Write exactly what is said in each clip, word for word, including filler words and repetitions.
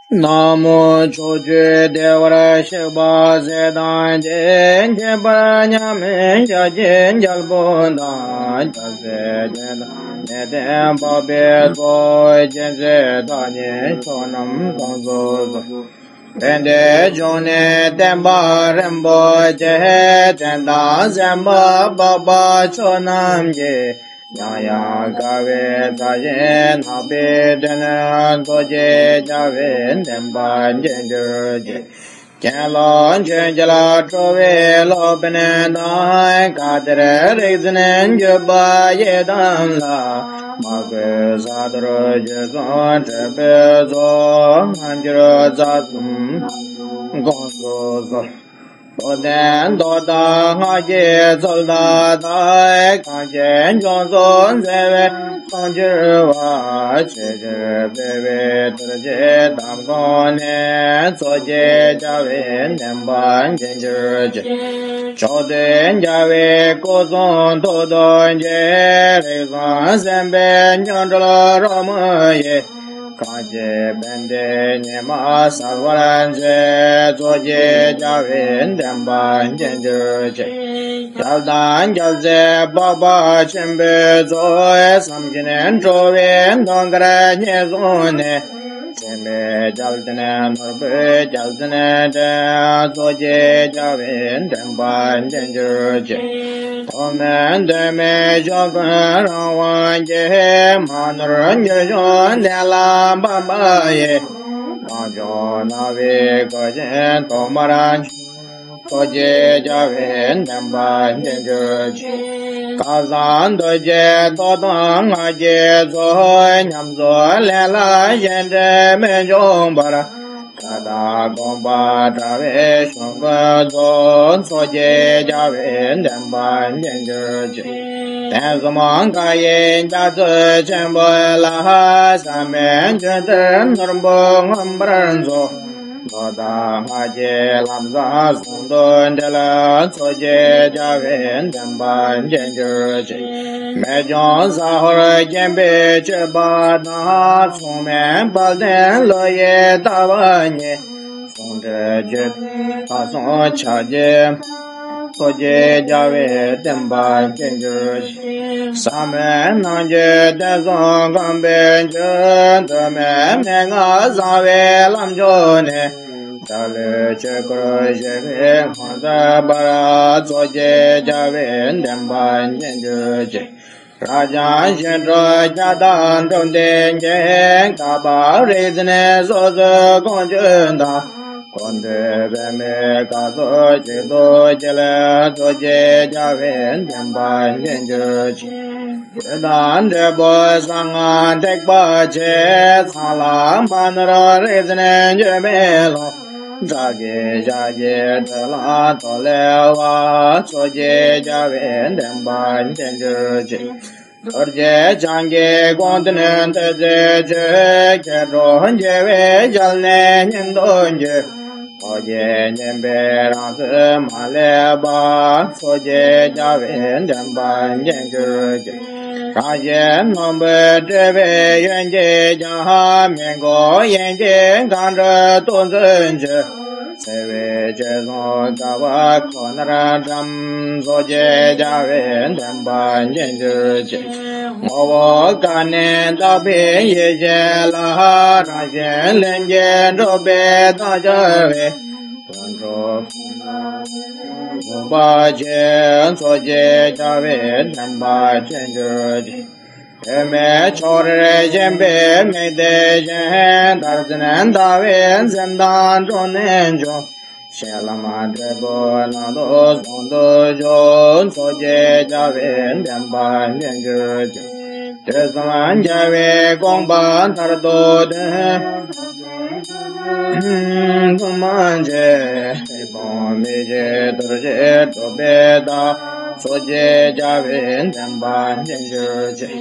ན་མོ། ཕྱོགས་བཅུའི་བདེ་བར་གཤེགས་པ་ཟས་དང་ལྡན། ཁྱད་པར་མཉམ་མེད་ཤཱཀྱའི་རྒྱལ་པོ་དང་། རྒྱལ་སྲས་བཅས་དང་ལེགས་ལྡན་འཕགས་པའི་ཚོགས། མཁྱེན་བརྩེ་དག་ནི་ཕྱོགས་རྣམས་ཀུན་སོགས་སུ། དཔལ་ལྡན་འབྱུང་གནས་བསྟན་པ་རིན་པོ་ཆེ། དད་དང་སེམས་པ་འཕགས་པ་མཆོག་རྣམས་ཀྱིས། ཡང་ཡང་དགའ་བའི་བཀྲ་ཤིས་ནགས་པའི་སྟེང་ན། མཚོ་སྐྱེས་རྒྱལ་བའི་བསྟན་པ་རྒྱས་གྱུར་ཅིག། དགེ་སློང་ཆོས་རྒྱལ་ཁྲོ་བོའི་སློབ་དཔོན་དང་། བཀའ་གཏེར་རིག་འཛིན་བརྒྱུད་པ་ཡི་དམ་ལ། མ་གོས་བཟའ་འཐོར་བརྗེད་སོང་འབྲས་བུའི་ཚོགས། སྔ་འགྱུར་རྩ་གསུམ་དགོངས་སུ་གསོལ། མདོ་སྡེ་མདོ་དང་སྔགས་ཀྱི་ཚུལ་དང་ལྡན། གངས་ཅན་ལྗོངས་སུ་མཛེས་པའི་མཚོ་འགྱུར་བ། ཆེས་ཆེར་སྤེལ་བའི་གཏེར་གྱི་གདམས་ཁང་ནས། མཚོ་སྐྱེས་རྒྱལ་བའི་བསྟན་པ་རྒྱས་གྱུར་ཅིག། ཕྱོགས་དུས་རྒྱལ་བའི་སྐུ་གསུང་ཐུགས་རྡོ་རྗེ། རིགས་གསུམ་སེམས་དཔའི་སྔོན་འགྲོ་རོལ་མོ་ཡིས། གང་སྐྱེས་ཕན་བདེའི་ཉི་མ་གསལ་བར་མཛད། མཚོ་སྐྱེས་རྒྱལ་བའི་བསྟན་པ་རྒྱས་གྱུར་ཅིག། རྒྱལ་དང་རྒྱལ་སྲས་འཕགས་པ་ཆེན་པོའི་ཚོགས། བསམ་བཞིན་འགྲོ་བའི་གདོང་དཀར་རྙེད་སོང་ནས། འཛིན་མེད་རྒྱལ་བསྟན་ནོར་བུའི་རྒྱལ་མཚན་སྒྲེང་། མཚོ་སྐྱེས་རྒྱལ་བའི་བསྟན་པ་རྒྱས་གྱུར་ཅིག། མཐོ་དམན་དོན་མེད་ཕྱོགས་ཀུན་རང་དབང་སྐྱེས། མ་ནོར་མྱུར་འབྱོན་གནས་ལ་ཕན་པ་ཡི། གངས་ལྗོངས་སྣང་བའི་གོས་ཆེན་ཐོག་མར། མཚོ་སྐྱེས་རྒྱལ་བའི་བསྟན་པ་རྒྱས་གྱུར་ཅིག། སྐལ་བཟང་རྡོ་རྗེ་ཐོགས་དང་སྔགས་ཀྱི་ཚོགས། ཉམས་སུ་ལེན་ལ་གཞན་འདྲེན་མི་འབྱུང་བར། བཀའ་དང་དགོངས་པ་འདྲ་བའི་གཞུང་ཀུན་རྫོགས། མཚོ་སྐྱེས་རྒྱལ་བའི་བསྟན་པ་རྒྱས་གྱུར་ཅིག། གདན་གསུམ་མཁའ་ཡི་རྒྱ་མཚོ་ཆེན་པོ་ལ། བསམ་པའི་འགྱུར་ལྡན་ནོར་བུ་མངོན་པར་རྫོགས། མདོ་དང་སྔགས་ཀྱི་ལམ་བཟང་ཟུང་དུ་འབྲེལ། མཚོ་སྐྱེས་རྒྱལ་བའི་བསྟན་པ་རྒྱས་གྱུར་ཅིག། མེས་སྐྱོང་ཟ་ཧོར་སྐྱེམས་པའི་མཆོད་པ་དང་། མཚུངས་མེད་དཔལ་ལྡན་ཀླུ་ཡི་ལྟ་བ་ཉིད། ཟུང་འབྲེལ་བརྗོད་ཐ་སོང་ཕྱག་རྒྱའི། མཚོ་སྐྱེས་རྒྱལ་བའི་བསྟན་པ་རྒྱས་གྱུར་ཅིག། ཟབ་མོའི་སྣང་བརྒྱུད་བསྟན་སྲུང་དགོངས་པའི་འགྱུར། གདོད་མའི་མན་ངག་བཟང་བའི་ལམ་མཆོག་ནས། འདྲ་བློའི་ཆོས་སྐུར་བཞེངས་པའི་ངོ་མཚར་འབར། མཚོ་སྐྱེས་རྒྱལ་བའི་བསྟན་པ་རྒྱས་གྱུར་ཅིག། རབ་འབྱམས་ཞི་ཁྲོ་བརྒྱ་དང་འཁྲུགས་ལྡན་གྱི། བཀའ་བབས་རིག་འཛིན་སོ་སོའི་དགོངས་བཅུད་དང་། གོ་འདོད་པདྨའི་སྐར་ཚོགས་གཅིག་ཏུ་འཁྱིལ། མཚོ་སྐྱེས་རྒྱལ་བའི་བསྟན་པ་རྒྱས་གྱུར་ཅིག། དུས་དང་འབྲས་བུ་གསང་སྔགས་ཐེག་པ་ཆེ། ཚངས་ལ་མ་ནོར་རིག་འཛིན་འགྱུར་མེད་ལ། བདག་གི་ཞབས་ཀྱི་སྤྲུལ་ལམ་ཐོག་ལས་བབས། མཚོ་སྐྱེས་རྒྱལ་བའི་བསྟན་པ་རྒྱས་གྱུར་ཅིག། རྡོ་རྗེ་འཆང་གི་དགོངས་དོན་ཐུགས་བརྩེ་ཆོས། མཁས་གྲུབ་རྒྱལ་བའི་ཞལ་ནས་སྙན་དུ་བརྒྱུད། ཐུགས་བསྐྱེད་སྙན་པའི་རང་ཚུལ་མ་བསླད་པ། མཚོ་སྐྱེས་རྒྱལ་བའི་བསྟན་པ་རྒྱས་གྱུར་ཅིག། རང་བཞིན་ནོར་བུ་སྤྲུལ་པའི་ཡོན་གྱིས་ཀྱང་། མི་མགོ་དབྱིངས་ཀྱི་གངས་ཁྲོད་སྟོང་གསུམ་ཆོད། བརྩེ་བའི་ཆོས་སྲུང་དགའ་བ་ཁོ་ནར་བཀྲམ། མཚོ་སྐྱེས་རྒྱལ་བའི་བསྟན་པ་རྒྱས་གྱུར་ཅིག། ངོ་བོ་དཀར་ནི་དག་པའི་ཡེ་ཤེས་ལ། རང་བཞིན་ལྷུན་གྱིས་གྲུབ་པའི་མདངས་འཆར་བའི། ཀུན་འགྲོ་ལུང་པ་ཆེ། མཚོ་སྐྱེས་རྒྱལ་བའི་བསྟན་པ་རྒྱས་གྱུར་ཅིག། དོན་མེད་ཕྱོགས་རིས་ཞེན་པའི་མིག་དེ་བཞིན། མཐར་འཛིན་ཟླ་བའི་འཛིན་མདངས་འགྲོ་ནས་བྱུང་། གཞན་ལམ་འབྲས་བུ་ནང་དུ་ཟུང་དུ་འཇུག། མཚོ་སྐྱེས་རྒྱལ་བའི་བསྟན་པ་རྒྱས་གྱུར་ཅིག། དུས་གསུམ་རྒྱལ་བའི་དགོངས་པ་མཐར་ཐུག་སྟོན། ཐུན་མོང་ཆེ། ཐེག་དམན་མི་བྱེད་རྡོ་རྗེ་གྲུབ་པའི་བདག། མཚོ་སྐྱེས་རྒྱལ་བའི་བསྟན་པ་རྒྱས་གྱུར་ཅིག།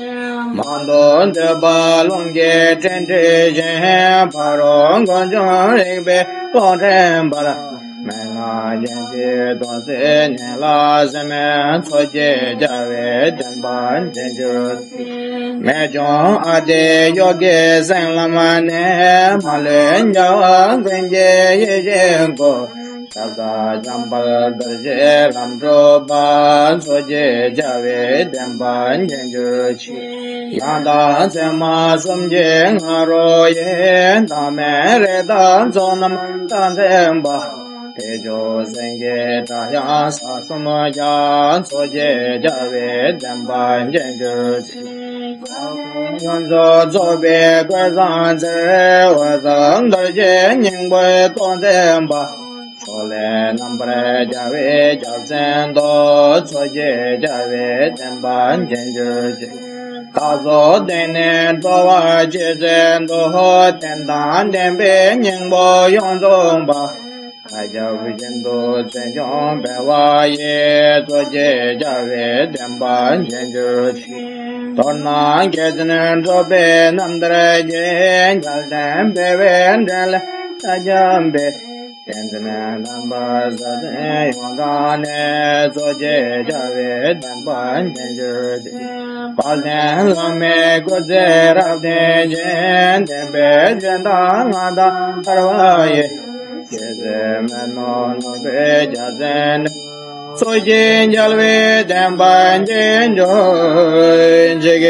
མང་དུ་འདོད་པ་རླུང་གིས་འདྲེན་བྱེད་ཅིང་། ཕ་རོལ་མགོན་ཆུང་རིག་པའི་གློག་ཕྲེང་འབར། མན་ངག་རྒྱན་གྱི་ཐོག་སེར་ཉིད་ལ་གསལ། མཚོ་སྐྱེས་རྒྱལ་བའི་བསྟན་པ་རྒྱས་གྱུར་ཅིག། རྨད་བྱུང་ཨ་ཏི་ཡོ་གི་སེང་ལམ་ནས། མ་ལུས་རྒྱལ་བ་ཀུན་གྱི་ཡིད་བཞིན་སྐུ། ཤཱཀྱ་འཇམ་དཔལ་རྡོ་རྗེའི་ལམ་སྒྲུབ་པ། མཚོ་སྐྱེས་རྒྱལ་བའི་བསྟན་པ་རྒྱས་གྱུར་ཅིག། ཡང་དག་ཚད་མ་གསུམ་གྱི་ང་རོ་ཡིས། བདག་མེད་རི་དྭགས་ཚོགས་རྣམས་སྐྲག་འཛིན་པ། དལ་འབྱོར་སེང་གེའི་སྒྲ་དབྱངས་ས་གསུམ་རྒྱ། མཚོ་སྐྱེས་རྒྱལ་བའི་བསྟན་པ་རྒྱས་གྱུར་ཅིག། ཡོངས་སུ་རྫོགས་པའི་གོས་བཟང་རྩེར། འོད་ཟེར་རྡོ་རྗེ་སྙིང་པོའི་ཏོག་འཛིན་པ། ཕྱོགས་ལས་རྣམ་པར་རྒྱལ་བའི་རྒྱལ་མཚན་ཐོབ། མཚོ་སྐྱེས་རྒྱལ་བའི་བསྟན་པ་རྒྱས་གྱུར་ཅིག། བདག་སོགས་བསྟེན་ནས་འགྲོ་བ་ཇི་སྲིད་དུ། བསྟན་དང་ལྡན་པའི་སྙིང་པོ་ཡོངས་རྫོགས་པ། མཁའ་ཁྱབ་བཞིན་དུ་བརྩོན་འགྲུས་འཕེལ་བ་ཡིས། མཚོ་སྐྱེས་རྒྱལ་བའི་བསྟན་པ་རྒྱས་གྱུར་ཅིག། མདོར་ན་རྒྱལ་བཙུན་འགྲོ་བའི་རྣམ་ཐར་གྱི། རྒྱལ་བསྟན་འཕེལ་བའི་འཕྲིན་ལས་རབ་རྒྱས་པའི། བསྟན་འཛིན་དམ་པ་ཟབ་ཅིང་ཡོངས་དྲངས་ནས། མཚོ་སྐྱེས་རྒྱལ་བའི་བསྟན་པ་རྒྱས་གྱུར་ཅིག། དཔལ་ལྡན་བླ་མའི་སྐུ་ཚེ་རབ་བརྟན་ཅིང་། བསྟན་པའི་སྤྱན་ལྡན་མངའ་བདག་ཐར་པ་ཡི། སྐྱེད་ཚལ་སྨན་སྣ་ནོར་བུའི་རྒྱལ་མཚན་ནས། མཚོ་སྐྱེས་རྒྱལ་བའི་བསྟན་པ་རྒྱས་གྱུར་ཅིག།